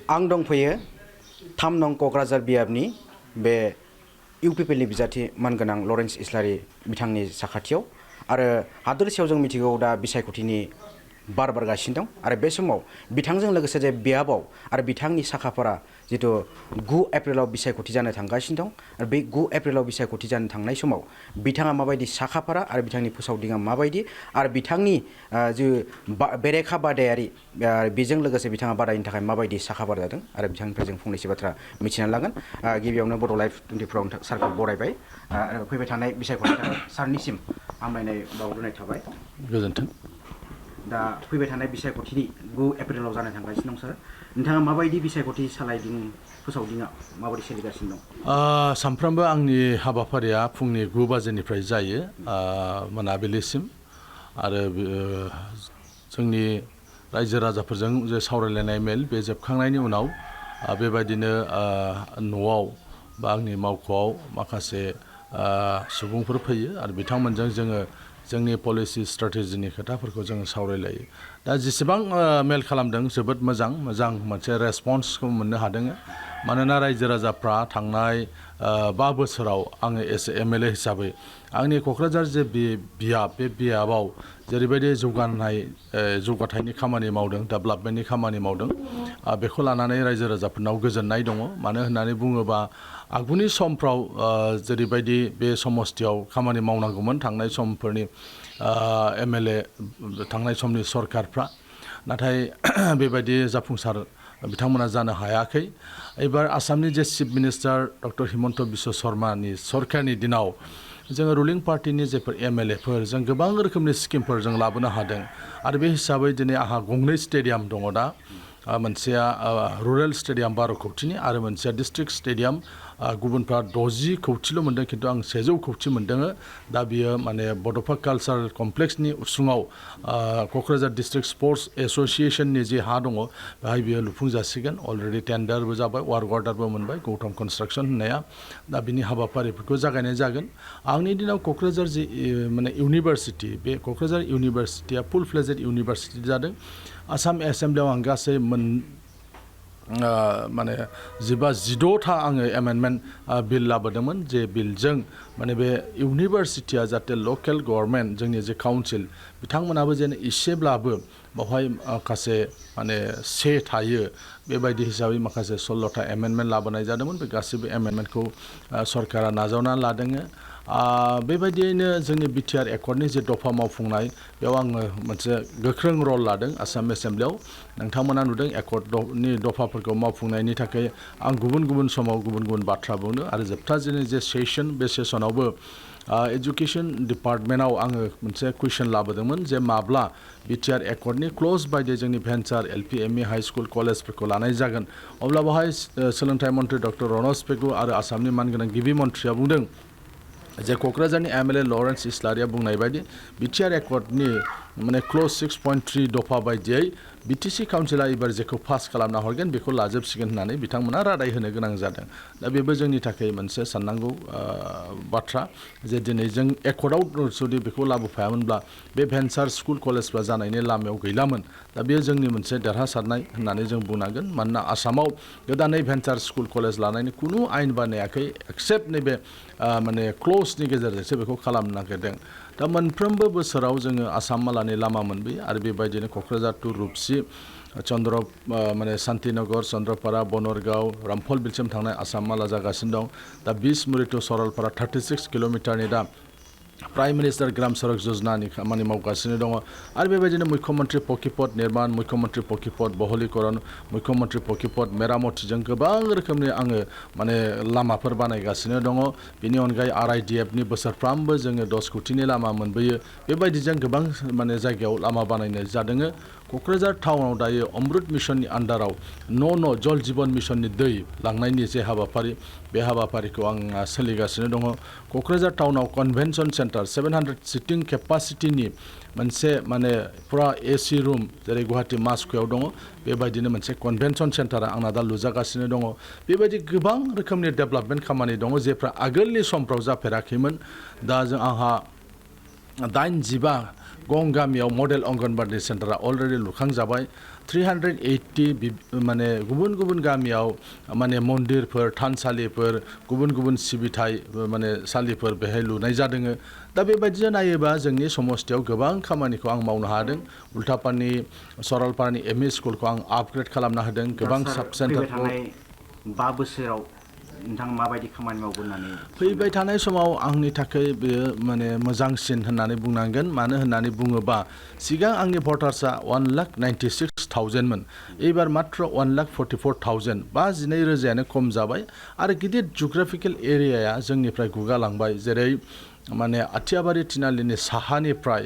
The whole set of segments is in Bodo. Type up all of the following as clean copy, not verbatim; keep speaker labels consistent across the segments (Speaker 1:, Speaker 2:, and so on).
Speaker 1: आं दंफैयो 3 नं क'क्राझार बियाबनि बे UPPL नि बिजाथि मानगोनां लरेन्स इस्लारि बिथांनि साखाथियाव आरो हादोरसेयाव जों मिथिगौ दा बिसायख'थिनि बार बारगासिनो दं आरो बे समाव बिथांजों लोगोसे जे बियाबाव आरो बिथांनि साखाफोरा जिथु 9 एप्रिलाव बिसायख'थि जानो थांगासिनो दं आरो बे 9 एप्रिलाव बिसायख'थि जानो थांनाय समाव बिथाङा माबायदि साखाफोरा आरो बिथांनि फोसावदिङा माबायदि आरो बिथांनि जि बेरेखा बादायारि बेजों लोगोसे बिथाङा बादायनो थाखाय माबायदि साखाफोर जादों आरो बिथांनिफ्राय जों फंनैसो बाथ्रा मिथिनानै लागोन गिबियावनो बड' लाइभ 24 सारखौ बरायबाय आरो फैबाय थानाय बिसायख'थिनि थाखाय सारनिसिम हामलायनाय बावग्रोनाय थाबाय
Speaker 2: गोजोन्थों
Speaker 1: दा फैबाय थानाय बिसायख'थिनि 9 एप्रिलाव जानो थांगासिनो दं सार नोंथाङा माबायदि बिसायख'थि सालायदिं फोसावदिङा माबायदि सोलिगासिनो दं
Speaker 2: सानफ्रोमबो आंनि हाबाफारिया फुंनि 9 बाजिनिफ्राय जायो मोनाबिलिसिम आरो जोंनि रायजो राजाफोरजों जे सावरायलायनाय मेल बे जोबखांनायनि उनाव बेबायदिनो न'आव बा आंनि मावख'आव माखासे सुबुंफोर फैयो आरो बिथांमोनजों जोङो जोंनि पलिसि स्ट्रेटेजिनि खोथाफोरखौ जोङो सावरायलायो दा जेसेबां मेल खालामदों जोबोद मोजां मोनसे रेसपन्सखौ मोननो हादों मानोना रायजो राजाफ्रा थांनाय 5 बोसोराव आङो एस MLA हिसाबै आंनि क'क्राझार जे बियाब बे बियाबाव जेरैबायदि जौगाथायनि खामानि मावदों डेभेलपमेन्टनि खामानि मावदों बेखौ लानानै रायजो राजाफोरनाव गोजोननाय दङ मानो होननानै बुङोबा आगुनि समफ्राव जेरैबायदि बे समस्थियाव खामानि मावनांगौमोन थांनाय समफोरनि MLA थांनाय समनि सरकारफ्रा नाथाय बेबायदि जाफुंसार बिथांमोना जानो हायाखै एबार आसामनि जे chief minister doctor Himanta Biswa शर्मानि सरकारनि दिनाव जोङो रुलिं पार्टिनि जेफोर MLAफोर जों गोबां रोखोमनि स्किमफोर जों लाबोनो हादों आरो बे हिसाबै दिनै आंहा गंनै स्टेडियाम दङ दा मोनसेया रुरेल स्टेडियाम 12 कौटिनि आरो मोनसेया डिस्ट्रिक्ट स्टेडियाम गुबुनफ्रा 60 कौटिल' मोनदों खिन्थु आं 100 कौटि मोनदों दा बियो माने बड'फा कालचारेल कमप्लेक्सनि उसुङाव क'क्राझार डिस्ट्रिक्ट स्पर्ट्स एस'सिएशननि जे हा दङ बेहाय बियो लुफुंजासिगोन अलरेडि टेन्डारबो जाबाय वार्क अर्डारबो मोनबाय गौतम कनस्ट्राक्सन होननाया दा बिनि हाबाफारिफोरखौ जागायनाय जागोन आंनि दिनाव क'क्राझार जे माने इउनिभार्सिटि बे क'क्राझार इउनिभार्सिटिया फुल फ्लेजेड इउनिभार्सिटि जादों आसाम एसेम्ब्लियाव आं गासै माने 12था आङो एमेन्डमेन्ट बिल लाबोदोंमोन जे बिलजों माने बे इउनिभार्सिटिया जाहाथे लकेल गभर्नमेन्ट जोंनि जे काउन्सिल बिथांमोनाबो जेन एसेब्लाबो बावहाय माखासे माने से थायो बेबायदि हिसाबै माखासे 16था एमेन्डमेन्ट लाबोनाय जादोंमोन बे गासैबो एमेन्डमेन्टखौ सरकारा नाजावनानै लादों बेबायदियैनो जोंनि बिटिआर एकर्डनि जे दफा मावफुंनाय बेयाव आङो मोनसे गोख्रों रल लादों आसाम एसेम्ब्लियाव नोंथांमोना नुदों एकर्डनि दफाफोरखौ मावफुंनायनि थाखाय आं गुबुन समाव गुबुन बाथ्रा बुंनो आरो जोबथा जोंनि जे सेसन बे सेसनावबो एजुकेशन डिपार्टमेन्टआव आङो मोनसे कुइसन लाबोदोंमोन जे माब्ला बिटिआर एकर्डनि क्ल'ज बायदि जोंनि भेन्सार LP ME हाई स्कुल कलेजफोरखौ लानाय जागोन अब्ला बेवहाय सोलोंथाइ मन्थ्रि डक्टर रनज पेगु आरो आसामनि मानगोनां गिबि मन्थ्रिया बुंदों जे क'क्राझारनि MLA लरेन्स इस्लारिया बुंनाय बायदि बिटिआर एकर्डनि माने क्ल'ज 6.3 दफा बायदियै BTC काउन्सिला एबार जेखौ पास खालामना हरगोन बेखौ लाजोबसिगोन होननानै बिथांमोना रादाय होनो गोनां जादों दा बेबो जोंनि थाखाय मोनसे साननांगौ बाथ्रा जे दिनै जों एकर्डआव जुदि बेखौ लाबोफायामोनब्ला बे भेन्सार स्कुल कलेजफ्रा जानायनि लामायाव गैलामोन दा बेयो जोंनि मोनसे देरहासारनाय होननानै जों बुंनांगोन मानोना आसामाव गोदानै भेन्सार स्कुल कलेज लानायनि खुनु आयेन बानायाखै एक्सेप्ट नैबे माने क्ल'जनि गेजेरजोंसो बेखौ खालामनो नागिरदों दा मोनफ्रोमबो बोसोराव जोङो आसाम मालानि लामा मोनबोयो आरो बेबायदिनो क'क्राझार टु रुपसि माने शान्तिनगर चन्द्रपारा बनरगाव रामफल बिलसिम थांनाय आसाम माला जागासिनो दं दा 20 मुरि टु सरलपारा 36 किल'मिटारनि दा प्राइम मिनिस्टार ग्राम सड़क योजनानि खामानि मावगासिनो दङ आरो बेबायदिनो मुख्यमन्त्रि पकिपथ निर्माण मुख्यमन्त्रि पकिपथ बहलीकरण मुख्यमन्त्रि पकिपथ मेरामतिजों गोबां रोखोमनि आङो माने लामाफोर बानायगासिनो दङ बेनि अनगायै RIDFनि बोसोरफ्रामबो जोङो 10 कौटिनि लामा मोनबोयो बेबायदिजों गोबां माने जायगायाव लामा बानायनाय जादों क'क्राझार टाउनाव दायो अमृत मिशननि आन्डाराव न' जल जीवन मिशननि दै लांनायनि जे हाबाफारि बे हाबाफारिखौ आं सोलिगासिनो दङ क'क्राझार टाउनाव कन्भेन्सन सेन्टार 700 सिटिं केपासिटिनि मोनसे माने फुरा AC रुम जेरै गुवाहाटी मास्क'याव दङ बेबायदिनो मोनसे कन्भेन्सन सेन्टारा आंना दा लुजागासिनो दङ बेबायदि गोबां रोखोमनि डेभेलपमेन्ट खामानि दङ जेफ्रा आगोलनि समफ्राव जाफेराखैमोन दा आंहा 85 गं गामियाव मडेल अंगनबादि सेन्टारा अलरेडि लुखांजाबाय 380 माने गुबुन गुबुन गामियाव माने मन्दिरफोर थानसालिफोर गुबुन गुबुन सिबिथाय माने सालिफोर बेहाय लुनाय जादों दा बेबायदिनो नायोबा जोंनि समस्थियाव गोबां खामानिखौ आं मावनो हादों उल्थापानि सरलपारानि एमइ स्कुलखौ आं आपग्रेड खालामना होदों गोबां साब सेन्टारखौ
Speaker 1: 5 बोसोराव नोंथाङा माबायदि खामानि मावगोन होननानै
Speaker 2: फैबाय थानाय समाव आंनि थाखाय बेयो माने मोजांसिन होननानै बुंनांगोन मानो होननानै बुङोबा सिगां आंनि भटार्सआ 1,96,000 मोन एबार मात्र 1,44,000 बा 12,000 खम जाबाय आरो गिदिर जिअग्राफिकेल एरियाया जोंनिफ्राय गुगालांबाय जेरै माने आथियाबारि तिनालिनि साहानिफ्राय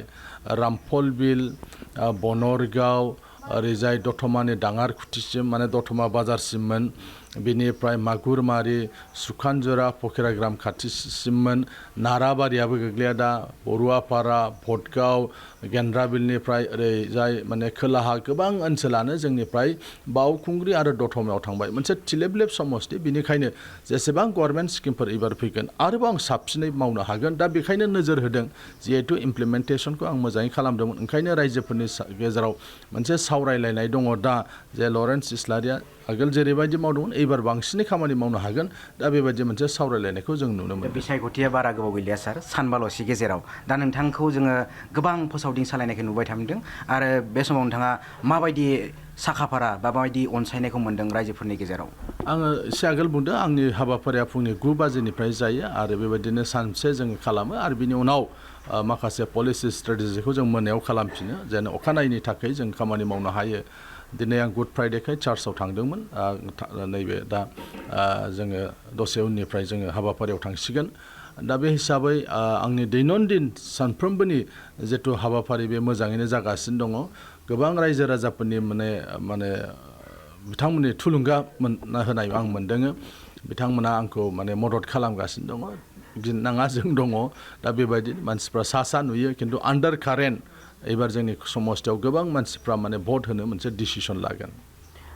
Speaker 2: रामफलबिल बनरगाव ओरैजाय दतमानि दाङारखुथिसिम माने दतमा बाजारसिममोन बेनिफ्राय मागुरमारि सुखानजरा फकिराग्राम खाथिसिममोन नाराबारियाबो गोग्लैया दा बरुवापारा भटगाव गेन्द्राबिलनिफ्राय ओरैजाय माने खोलाहा गोबां ओनसोलानो जोंनिफ्राय बावखुंग्रि आरो दतमायाव थांबाय मोनसे थिलेबलेब समस्ति बेनिखायनो जेसेबां गभर्नमेन्ट स्किमफोर एबार फैगोन आरोबाव आं साबसिनै मावनो हागोन दा बेखायनो नोजोर होदों जिहेतु इमप्लिमेन्टेसनखौ आं मोजाङै खालामदोंमोन ओंखायनो रायजोफोरनि गेजेराव मोनसे सावरायलायनाय दङ दा जे लरेन्स इस्लारिया आगोल जेरैबायदि मावदोंमोन एबार बांसिनै खामानि मावनो हागोन दा बेबायदि मोनसे सावरायलायनायखौ जों नुनो मोनो
Speaker 1: बिसायख'थिया बारा गोबाव गैलिया सार सानबाल'सि गेजेराव दा नोंथांखौ जोङो गोबां फोसावदिं सालायनायखौ नुबाय थादों आरो बे समाव नोंथाङा माबायदि साखाफारा बा माबायदि अनसायनायखौ मोन्दों रायजोफोरनि गेजेराव
Speaker 2: आङो एसे आगोल बुंदों आंनि हाबाफारिया फुंनि 9 बाजिनिफ्राय जायो आरो बेबायदिनो सानसे जोङो खालामो आरो बिनि उनाव माखासे पलिसि स्ट्रेटेजिखौ जों मोनायाव खालामफिनो जेन अखानायैनि थाखाय जों खामानि मावनो हायो दिनै आं गुड फ्राइडेखाय चार्चआव थांदोंमोन नैबे दा जोङो दसे उननिफ्राय जोङो हाबाफारियाव थांसिगोन दा बे हिसाबै आंनि दैनन्दिन सानफ्रोमबोनि जिथु हाबाफारि बे मोजाङैनो जागासिनो दङ गोबां रायजो राजाफोरनि माने बिथांमोननि थुलुंगा होनाय आं मोनदों बिथांमोना आंखौ माने मदद खालामगासिनो दङ गिनाङा जों दङ दा बेबायदि मानसिफ्रा सा नुयो खिन्थु आन्डार कारेन्ट एबार जोंनि समस्थियाव गोबां मानसिफ्रा माने भट होनो मोनसे डिसिसन लागोन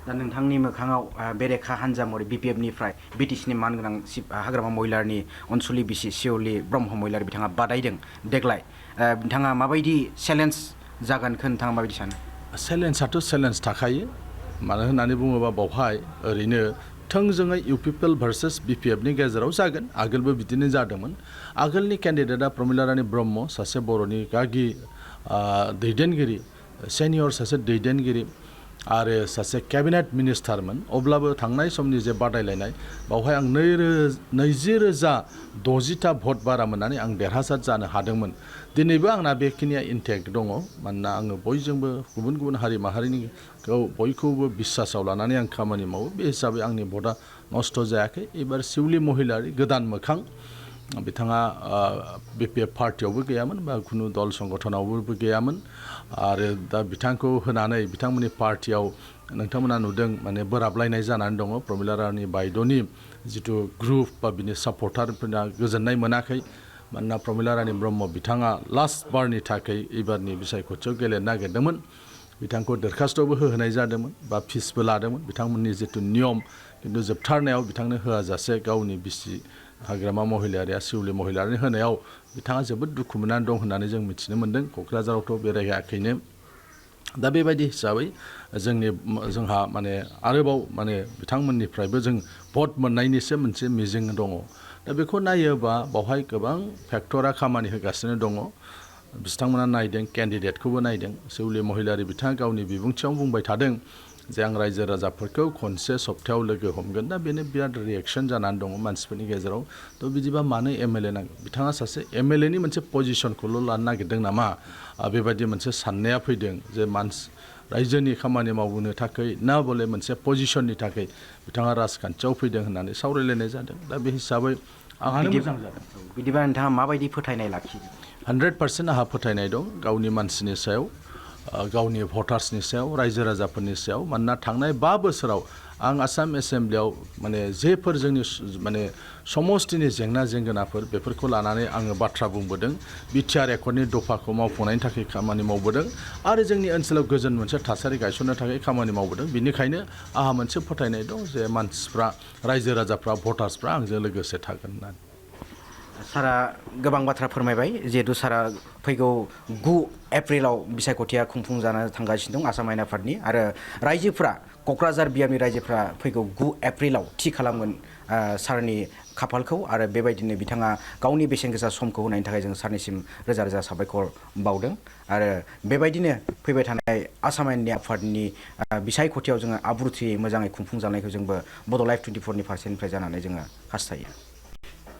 Speaker 1: दा नोंथांनि मोखाङाव बेरेखा हान्जा महरै बिपिएफनिफ्राय बिटिसिनि मानगोनां हाग्रामा महिलारनि अनसुलि बिसि शिवलि ब्रह्म महिलारि बिथाङा बादायदों देग्लाय बिथाङा माबायदि चेलेन्ज जागोनखौ नोंथाङा माबायदि सानो
Speaker 2: चेलेन्जआथ' चेलेन्ज थाखायो मानो होननानै बुङोबा बावहाय ओरैनो थोंजोङै UPPL भार्सेस BPFनि गेजेराव जागोन आगोलबो बिदिनो जादोंमोन आगोलनि केन्डिडेटआ प्रमिला रानी ब्रह्म सासे बर'नि गागि दैदेनगिरि सेनियर सासे दैदेनगिरि आरो सासे केबिनेट मिनिस्टारमोन अब्लाबो थांनाय समनि जे बादायलायनाय बावहाय आं 20,060टा भट बारा मोननानै आं देरहासार जानो हादोंमोन दिनैबो आंना बेखिनिया इन्टेक्ट दङ मानोना आङो बयजोंबो गुबुन गुबुन हारि माहारिनिखौ बयखौबो बिश्वासाव लानानै आं खामानि मावो बे हिसाबै आंनि भटआ नस्थ' जायाखै एबार शिवलि महिलारि गोदान मोखां बिथाङा BPF पार्टियावबो गैयामोन बा खुनु दल संगठनावबो गैयामोन आरो दा बिथांखौ होनानै बिथांमोननि पार्टियाव नोंथांमोना नुदों माने बोराबलायनाय जानानै दङ प्रमिला रानी बायद'नि जिथु ग्रुप बा बिनि सापर्टारफोरा गोजोननाय मोनाखै मानोना प्रमिला रानी ब्रह्म बिथाङा लास्ट बारनि थाखाय एबारनि बिसायख'थियाव गेलेनो नागिरदोंमोन बिथांखौ दरखास्त'बो होहोनाय जादोंमोन बा फिसबो लादोंमोन बिथांमोननि जिथु नियम खिन्थु जोबथारनायाव बिथांनो होआजासे गावनि बिसि हाग्रामा महिलारिया शिवलि महिलारिनि होनायाव बिथाङा जोबोद दुखु मोननानै दं होननानै जों मिथिनो मोन्दों क'क्राझारावथ' बेरायहैयाखैनो दा बेबायदि हिसाबै जोंहा माने आरोबाव माने बिथांमोननिफ्रायबो जों भट मोननायनिसो मोनसे मिजिं दङ दा बेखौ नायोबा बावहाय गोबां फेक्टरा खामानि होगासिनो दङ बिथांमोना नायदों केन्डिडेटखौबो नायदों शिवलि महिलारि बिथाङा गावनि बिबुंथियाव बुंबाय थादों जे आं रायजो राजाफोरखौ खनसे सप्तायाव लोगो हमगोन दा बेनो बिराद रिएक्सन जानानै दङ मानसिफोरनि गेजेराव थ' बिदिबा मानो MLA नांगौ बिथाङा सासे MLAनि मोनसे पजिसनखौल' लानो नागिरदों नामा बेबायदि मोनसे साननाया फैदों जे रायजोनि खामानि मावनो थाखाय ना बले मोनसे पजिसननि थाखाय बिथाङा राजखान्थियाव फैदों होननानै सावरायलायनाय जादों दा बे हिसाबै आंहानो मोजां जादों
Speaker 1: बिदिबा नोंथाङा माबायदि फोथायनाय लाखियो
Speaker 2: 100% आंहा फोथायनाय दं गावनि मानसिनि सायाव गावनि भटार्सनि सायाव रायजो राजाफोरनि सायाव मानोना थांनाय 5 बोसोराव आं आसाम एसेम्ब्लियाव माने जेफोर जोंनि माने समस्तिनि जेंना जेंगोनाफोर बेफोरखौ लानानै आङो बाथ्रा बुंबोदों बिटिआर एकर्डनि दफाखौ मावफुंनायनि थाखाय खामानि मावबोदों आरो जोंनि ओनसोलाव गोजोन मोनसे थासारि गायसननो थाखाय खामानि मावबोदों बेनिखायनो आंहा मोनसे फोथायनाय दं जे मानसिफ्रा रायजो राजाफ्रा भटार्सफ्रा आंजों लोगोसे थागोन होननानै
Speaker 1: सारा गोबां बाथ्रा फोरमायबाय जिहेतु सारा फैगौ 9 एप्रिलाव बिसायख'थिया खुंफुंजानो थांगासिनो दं आसाम आयेन आफादनि आरो रायजोफ्रा क'क्राझार बियाबनि रायजोफ्रा फैगौ 9 एप्रिलाव थि खालामगोन सारनि खाफालखौ आरो बेबायदिनो बिथाङा गावनि बेसेन गोसा समखौ होनायनि थाखाय जों सारनिसिम रोजा रोजा साबायखर बावदों आरो बेबायदिनो फैबाय थानाय आसाम आयेननि आफादनि बिसायख'थियाव जोङो आब्रुथियै मोजाङै खुंफुंजानायखौ जोंबो बड' लाइभ 24 नि फारसेनिफ्राय जानानै जोङो हास्थायो।